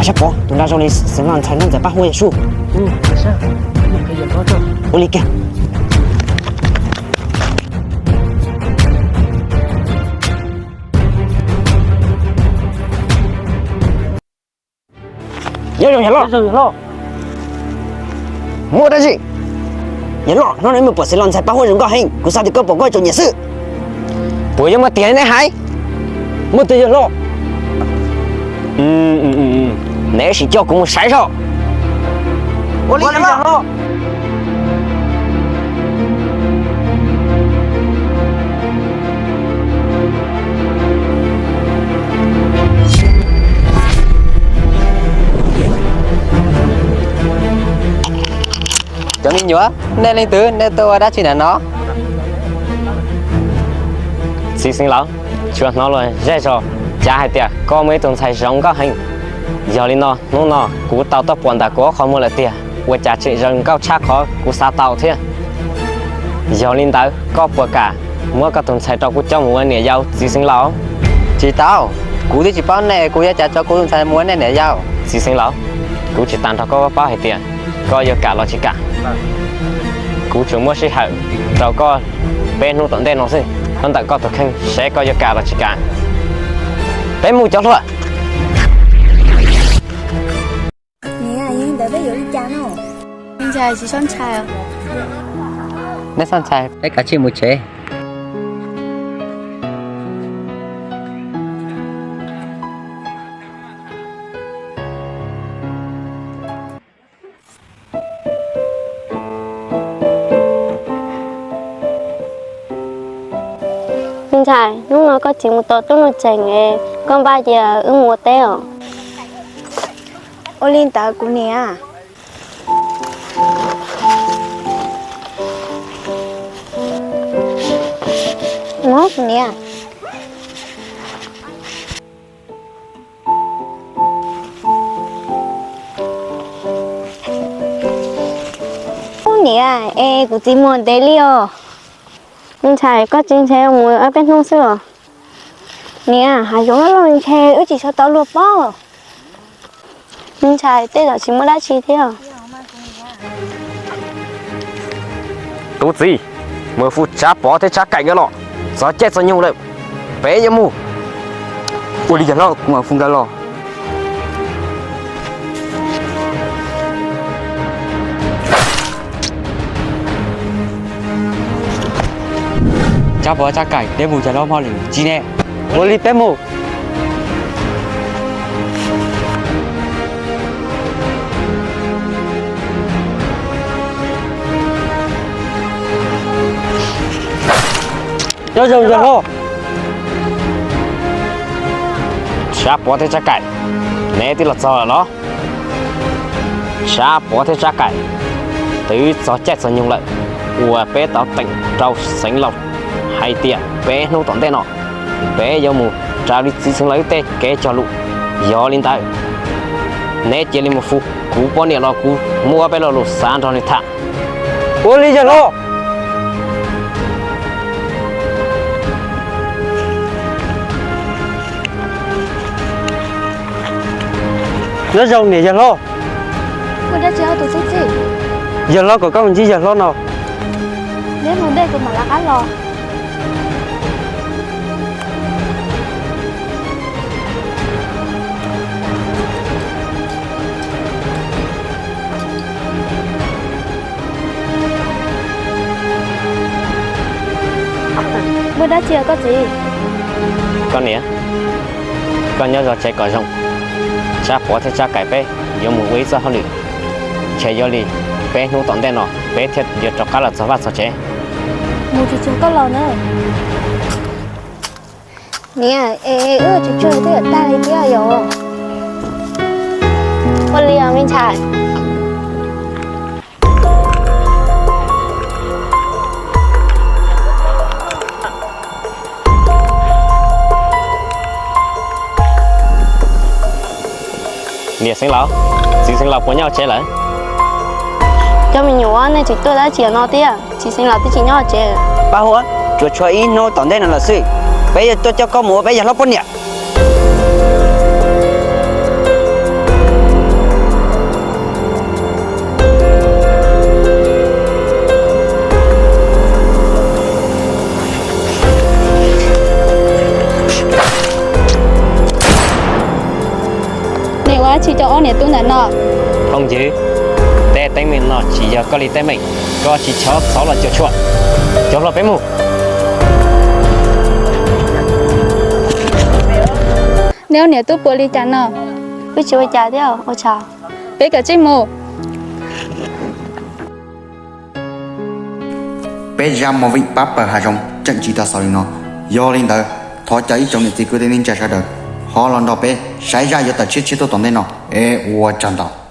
Sab Pov, tus nra zoo li xeev laus ntxhais no ntxawm pab hu Yexus. Ua li kiag. Nyob zoo yawg hlob. Muaj dab tsi? Yawg hlob, hnub no muaj pom xeev laus ntxhais pab hu zoo nkauj heev, kuv xav tias koj pom koj tseem nyiam xwb. Puas yuav muaj tiag li nej hais? Muaj tiag yawg hlob. Neb sim coj kuv mus saib zoj. Ua li yawg hlob. Cov me nyuam, nej leej twg, nej tuaj ua dab tsi ntawm no? Txiv xeev laus, tsuas hnov luag zej zos cav hais tias koj muaj ib tug ntxhais zoo nkauj heev. Yog li no hnub no kuv tau tuaj pom ntawm kuv ob qho muag lawm tiag, ua cas tseem zoo nkauj tshaj qhov kuv xav tau thiab. Yog li ntawd koj puas kam muab koj tus ntxhais rau kuv coj mus ua niam yau txiv xeev laus? Tsis tau, kuv twb tsis paub nej, kuv yuav cas rau kuv tus ntxhais mus ua nej niam yau. Txiv xeev laus, kuv tsis tas nrog koj paub hais tias koj yuav kam los tsis kam. Kuv tsuas muab sij hawm rau koj peb hnub tom ntej no xwb, los ntawm koj tus kheej seb koj yuav kam los tsis kam. Peb mus cov hluas. Niam, yog li ntawd peb yuav ua li cas no? Ntxhais, tsis txhob ntshai. Neb txhob ntshai, peb kav tsij mus tsev. Me ntxhais, hnub no koj txiv mus tom tuaj nuj tseem es koj npaj cia wb mus ua teb os. Ua li ntawd kuv niam. Mus kuv niam. Ub niam, es kuv txiv mus ntev li os. Me ntxhais, koj txiv ntshe mus ob peb hnub xwb os. Niam, hav zoov loj loj ntshe wb tsis tshua tau luag paub. Me ntxhais, tej zaum tsis muaj dab tsi thiab. Tus txiv, mus hu Tsab Pov thiab Tsab Kaim nkawd los, txog caij txog nyoog lawm, peb yuav mus. Ua li yawg hlob, kuv mam hu nkawd los. Tsab Pov Tsab Kaim, peb mus yawg hlob hmo lwm tsis ne. Ua li peb mus. Nyob zoo yawg hlob. Tsab Pov thiab Tsab Kaim, neb twb los txog lawm los? Tsab Pov thiab Tsab Kaim, twb txog caij txog nyoog lawm uas peb tau teem rau xeev laus hais tias peb hnub tom ntej no peb yuav mus raws li txiv xeev laus wb tej kev cog lus. Yog li ntawd, neb cia li mus hu kuv poj niam los kuv muab peb lo lus xav nrog nws tham. Ua li yawg hlob. Nyob zoo niam yawg hlob. Yawg hlob kom koj mus ntsib yawg hlob no. Muaj dab tsi koj txiv? Koj niam, koj nyob zov tsev kom zoo. Tsab Pov thiab Tsab Kaim peb yuav mus ua ib txoj hauj lwm, ntshe yuav li peb hnub tom ntej no peb thiaj yuav rov qab los txog vaj txog tsev. Mus tsis tseg koj los na. Niam, es wb tsis tseg twb yuav tag li thiab yom. Ua li os me ntxhais. Niam xeev laus, txiv xeev laus puas nyob tsev lawm? Cov me nyuam, nej tseem tuaj dab tsi no thiab? Txiv xeev laus twb tsis nyob tsev. Pab Huab, tsuas tshuav ib hnub tom ntej no lawm xwb, peb yuav tuaj coj koj mus ua peb yawg hlob poj niam. Tsis cov ob niam tub ntawm no. Phooj ywg, tej teeb meem no tsis yog koj li teeb meem, koj tsis txhob los cuam tshuam, cov hluas peb mus. Neb ob niam tub puas li cas no? Peb tsis ua cas thiab, ua tsaug. Peb kav tsij mus. Peb zaj movie Pab pawg hav zoov tseem tsis tau xaus li no. Yog li ntawd, thov caw ib tsoom niam txiv kwv tij neej tsa sawv daws ho los nrog peb saib zaj yuav tawm tshiab tshiab tuaj tom ntej no es ua tsaug ntau.